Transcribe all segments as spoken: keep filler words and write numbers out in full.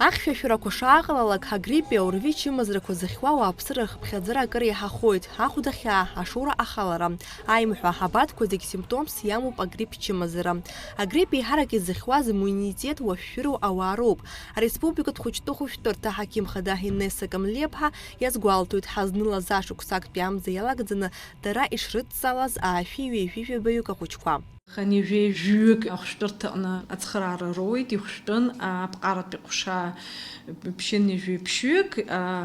Ахьшәашәарақәа шааҟалалак, агриппи аорви чымазарақәа зыхьуа ауааԥсыра рхыԥхьаӡара акыр еиҳахоит, ахәда хьаа, ашоура ахалара, аимҳәа, абарҭқәа зегь симптомс иамоуп агрипп чымазара. Агрипп еиҳарак изыхьуаз иммунитет уашәшәыроу ауаа роуп. Ареспубликатә хәыҷтәы хәышәтәырҭа аҳақьым хада Инесса Камлиаԥҳа иазгәалҭоит, ҳазнылаз ашықәсактәи амза иалагӡаны дара ишрыдҵалаз аашәи ҩажәи жәабаҩык ахәыҷқәа. Хынҩажәи жәаҩык ахәшәтәырҭаҟны ацхыраара роуеит, ихәшәтәын аԥҟаратәи ҟәша ԥшьынҩажәи ԥшьҩык,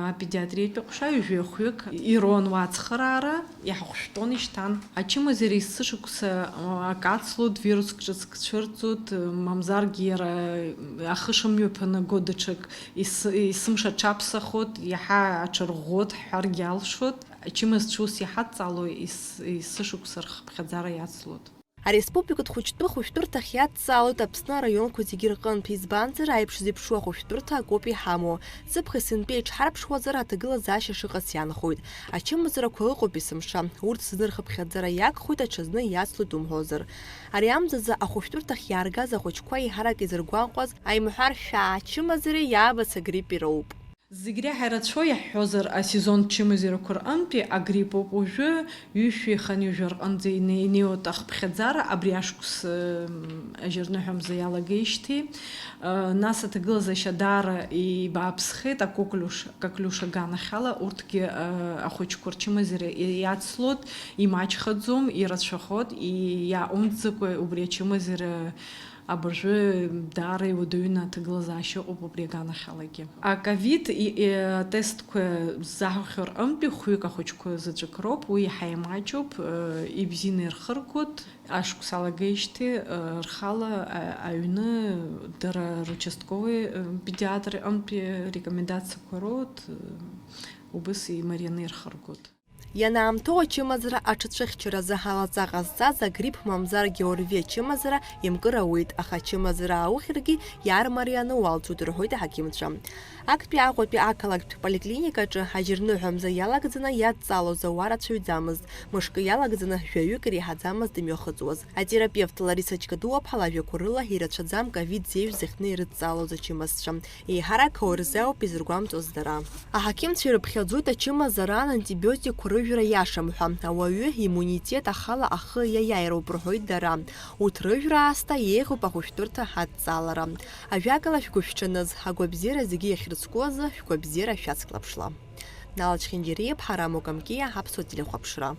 апедиатриатәи ҟәша ҩажәи хәҩык ирон уа ацхыраара, иаҳхәшәтәон ишьҭан. Ачымазара есышықәса акы ацлоит, вируск ҿыцк цәырҵоит, мамзаргьы иара ахы шымҩаԥнаго даҽак ес-, есымша аҽаԥсахот, иаҳа аҽарӷәӷәот ҳҳәаргьы алшоит. Ачымазцәа ус иҳадҵало ес-, есышықәса рхыԥхьаӡара иацлоит. Ареспубликатә хәыҷтәы хәышәтәырҭахь иадҵаалоит Аԥсны араионқәа зегьы рҟынтә, избанзар, аиԥш зеиԥшу ахәышәтәырҭа акоуп иҳамоу. Ҵыԥх есынтәи иҽҳарԥшуазар, аҭагылазаашьа шыҟац иаанхоит. Ачымазарақәа ыҟоуп есымша. Урҭ зны рхыԥхьаӡара иагхоит, аҽазны иацлоит умҳәозар. Ари амзазы ахәышәтәырҭахь иааргаз ахәыҷқәа еиҳарак изыргәаҟуаз, аимҳәар шәаа, ачымазареи иаабац агриппи роуп. Зегь реиҳа ирацәоу иаҳҳәозар, асезонтә чымазарақәа рҟынтәи агрипп ауп уажәы, ҩышәи хынҩажәи рҟынӡа ине-, инеиуеит ахыԥхьаӡара, абри ашықәс, м, ажьырныҳәа мза иалагеижьҭеи. Э, нас аҭагылазаашьа даара ибааԥсхеит, акоклиуш-, акоклиуш аганахьала, урҭгьы, э, ахәыҷқәа рчымазара и-, иацлоит, имаҷхаӡом, ирацәахоит, и-, иааҟәымҵӡакәа убри ачымазара Абыржәы даара иуадаҩны аҭагылазаашьа ыҟоуп убри аганахьалагьы. Аковид и-, и-, атестқәа ззаҳахьоу рҟынтәи хәҩык ахәыҷқәа заҵәык роуп, уи иаҳа имаҷуп, э, ибзианы ирхыргоит, ашықәс алагеижьҭеи, э, рхала, а-, аҩны дара ручастковый, э, педиатр иҟынтәи рекомендациақәа роуеит, э, убыс имарианы ирхыргоит. Ианаамҭоу ачымазара аҽацәыхьчаразы алаҵа ҟазҵаз агрипп мамзаргьы ОРВИ ачымазара имкыр ауеит, аха ачымазара аухьыргьы иаармарианы уалҵуеит, рҳәоит аҳақьымцәа. Актәи Аҟәатәи ақалақьтә поликлиникаҿы ажьырныҳәа мза иалагӡаны иадҵаалоз ауаа рацәаҩӡамызт, мышкы иалагӡаны жәаҩык иреиҳаӡамызт имҩахыҵуаз. Атерапевт Лариса Чкадуаԥҳа лажәақәа рыла ирацәаӡам ковид зеижә зыхьны ирыдҵаалоз ачымазцәа. Еиҳарак ауаҩ рзы ауп изыргәамҵуаз дара. Аҳақьымцәа ирыԥхьаӡоит ачымазараан антибиотикқәа рыжәра иашам ҳәа. Ауаҩы иммунитет ахала ахы иаиааироуп рҳәоит дара. Урҭ рыжәра аасҭа еиӷьуп ахәышәтәырҭа адҵалара. Ажәакала, шәгәышәҽаныз, агәабзиара зегьы иахьрыцку азы шәгәабзиара шәацклаԥшла. Нал Чхинџьариа, Ԥҳараму Камкиа, Аԥсуа телехәаԥшра.